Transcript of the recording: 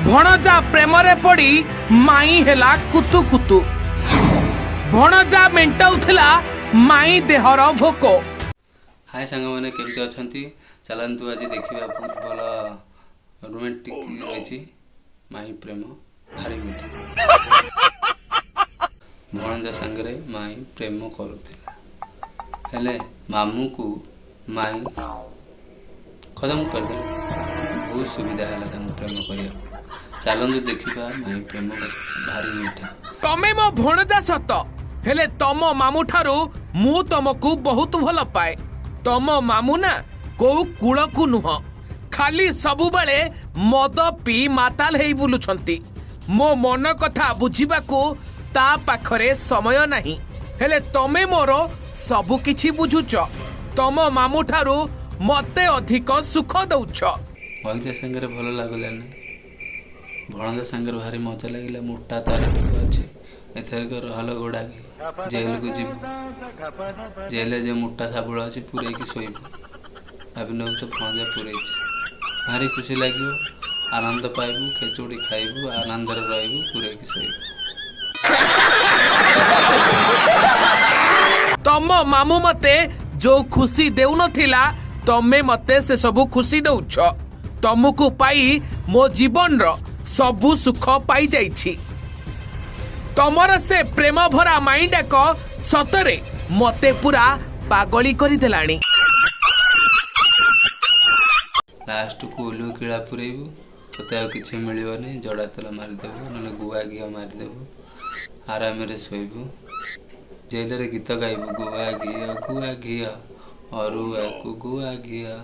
ଭଣଜା ପ୍ରେମରେ ପଡ଼ି ମାଇଁ ହେଲା କୁତୁ କୁତୁ। ଭଣଜା ମେଣ୍ଟାଉଥିଲା ମାଇଁ ଦେହର ଭୋକ। ହାଏ ସାଙ୍ଗମାନେ, କେମିତି ଅଛନ୍ତି? ଚାଲନ୍ତୁ ଆଜି ଦେଖିବା, ବହୁତ ଭଲ ରୋମାଣ୍ଟିକ୍ ରହିଛି। ମାଇଁ ପ୍ରେମ ଭାରି ମିଠା। ଭଣଜା ସାଙ୍ଗରେ ମାଇଁ ପ୍ରେମ କରୁଥିଲା, ହେଲେ ମାମୁଁକୁ ମାଇଁ ଖତମ କରିଦେଲେ। ବହୁତ ସୁବିଧା ହେଲା ତାଙ୍କୁ ପ୍ରେମ କରିବାକୁ। ଚାଲନ୍ତୁ ଦେଖିବା ମାଇଁ ପ୍ରେମ ଭାରି ମିଠା। ତମେ ମୋ ଭଣଜା ସତ, ହେଲେ ତମ ମାମୁଁ ଠାରୁ ମୁଁ ତମକୁ ବହୁତ ଭଲ ପାଏ। ତମ ମାମୁଁ ନା କୋଉ କୂଳକୁ ନୁହଁ, ଖାଲି ସବୁବେଳେ ମଦ ପିଇ ମାତାଲ ହେଇ ବୁଲୁଛନ୍ତି। ମୋ ମନ କଥା ବୁଝିବାକୁ ତା ପାଖରେ ସମୟ ନାହିଁ, ହେଲେ ତମେ ମୋର ସବୁ କିଛି ବୁଝୁଛ। ତମ ମାମୁଁ ଠାରୁ ମତେ ଅଧିକ ସୁଖ ଦଉଛ। ମଇଦା ସାଙ୍ଗରେ ଭଲ ଲାଗିଲାନି, ଭଣଜା ସାଙ୍ଗରେ ଭାରି ମଜା ଲାଗିଲା। ମୋଟା ତାର ଟିକେ ଅଛି, ଏଥରକ ରହଲ ଗୋଡ଼ାକି ଜେଲକୁ ଯିବୁ। ଜେଲରେ ଯେଉଁ ମୋଟା ଶାବୁଳ ଅଛି ପୂରେଇକି ଶୋଇବୁ, ଭାବି ନେବୁ ତ ଭଣଜା ପୂରେଇଛି। ଭାରି ଖୁସି ଲାଗିବ, ଆନନ୍ଦ ପାଇବୁ, ଖେଚୁଡ଼ି ଖାଇବୁ, ଆନନ୍ଦରେ ରହିବୁ, ପୂରେଇକି ଶୋଇବୁ। ତମ ମାମୁଁ ମତେ ଯୋଉ ଖୁସି ଦେଉନଥିଲା, ତମେ ମତେ ସେ ସବୁ ଖୁସି ଦଉଛ। ତମକୁ ପାଇ ମୋ ଜୀବନର ସବୁ ସୁଖ ପାଇଯାଇଛି। ତମର ସେ ପ୍ରେମ ଭରା ମାଇଣ୍ଡାକ ସତରେ ମତେ ପୁରା ପାଗଳି କରିଦେଲାଣି। ଲାଷ୍ଟକୁ ଉଲୁ କିଳା ପୂରେଇବୁ, ତୋତେ ଆଉ କିଛି ମିଳିବନି। ଜଡ଼ା ତେଲ ମାରିଦେବୁ, ନହେଲେ ଗୁଆ ଘିଅ ମାରିଦେବୁ, ଆରାମରେ ଶୋଇବୁ। ଜେଲରେ ଗୀତ ଗାଇବୁ, ଗୁଆ ଘିଅ ଗୁଆ ଘିଅ ଅରୁଆକୁ ଗୁଆ ଘିଅ।